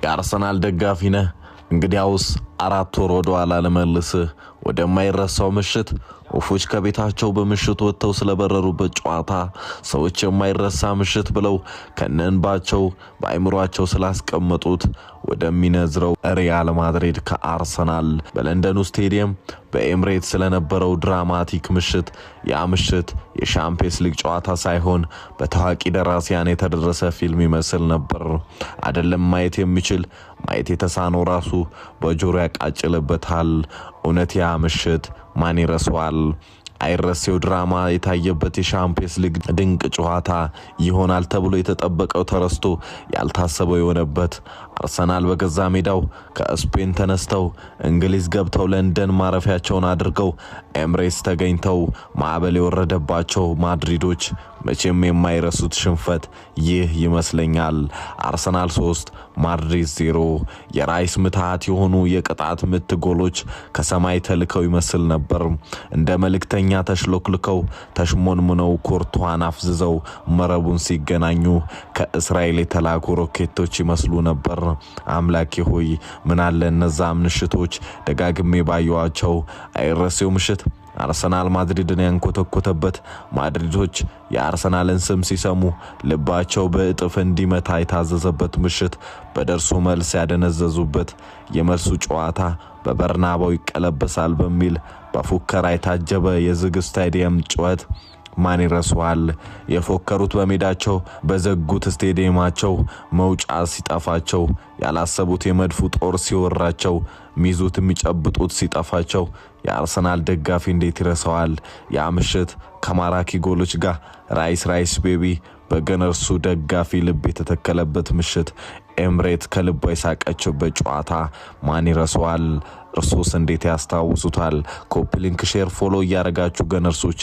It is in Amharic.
የአርሰናል ደጋፊ ነህ? እንግዲያውስ 4 ወር ወደ ኋላ ልመልስህ ወደማይረሳው ምሽት፣ ወፎች ከቤታቸው በምሽት ወጥተው ስለበረሩበት ጨዋታ፣ ሰዎች የማይረሳ ምሽት ብለው ከነእንባቸው በአይምሯቸው ስላስቀመጡት ወደሚነዝረው ሪያል ማድሪድ ከአርሰናል በለንደኑ ስቴዲየም በኤምሬት ስለነበረው dramatic ምሽት። ያ ምሽት የሻምፒየንስ ሊግ ጨዋታ ሳይሆን በታዋቂ ደራሲያን የተደረሰ ፊልም ይመስል ነበር። አይደለም ማየት የሚችል፣ ማየት የተሳነው ራሱ በጆሮ ያቃጭልበታል። እውነት ያ ምሽት ማን ይረሳዋል? አይረሴው ድራማ የታየበት የሻምፒየንስ ሊግ ድንቅ ጨዋታ፣ ይሆናል ተብሎ የተጠበቀው ተረስቶ ያልታሰበው የሆነበት፣ አርሰናል በገዛ ሜዳው ከስፔን ተነስተው እንግሊዝ ገብተው ለንደን ማረፊያቸውን አድርገው ኤምሬትስ ተገኝተው ማዕበል የወረደባቸው ማድሪዶች መቼም የማይረሱት ሽንፈት ይህ ይመስለኛል። አርሰናል 3፣ ማድሪድ 0። የራይስ ምትሃት የሆኑ የቅጣት ምት ጎሎች ከሰማይ ተልከው ይመስል ነበር። እንደ መልእክተኛ ተሽሎክልከው፣ ተሽሞንሙነው፣ ኮርቷን አፍዝዘው መረቡን ሲገናኙ ከእስራኤል የተላኩ ሮኬቶች ይመስሉ ነበር። አምላኬ ሆይ፣ ምናለ እነዛ ምሽቶች ደጋግሜ ባየዋቸው። አይረሴው ምሽት፣ አርሰናል ማድሪድን ያንኮተኮተበት፣ ማድሪዶች የአርሰናልን ስም ሲሰሙ ልባቸው በእጥፍ እንዲመታ የታዘዘበት ምሽት፣ በደርሶ መልስ ያደነዘዙበት፣ የመልሱ ጨዋታ በበርናባው ይቀለበሳል በሚል በፉከራ የታጀበ የዝግ ስታዲየም ጩኸት ማን ይረሳዋል? የፎከሩት በሜዳቸው በዘጉት ስቴዲየማቸው መውጫ ሲጠፋቸው፣ ያላሰቡት የመድፉ ጦር ሲወራቸው፣ ሚይዙት የሚጨብጡት ሲጠፋቸው የአርሰናል ደጋፊ እንዴት ይረሳዋል? ያ ምሽት ከማራኪ ጎሎች ጋር "ራይስ ራይስ baby" በገነርሱ ደጋፊ ልብ የተተከለበት ምሽት፣ ኤምሬት ከልቧ የሳቀችበት ጨዋታ ማን ይረሳዋል? እርሶስ እንዴት ያስታውሱታል? Copy link፣ share፣ follow እያረጋችሁ ገነርሶቼ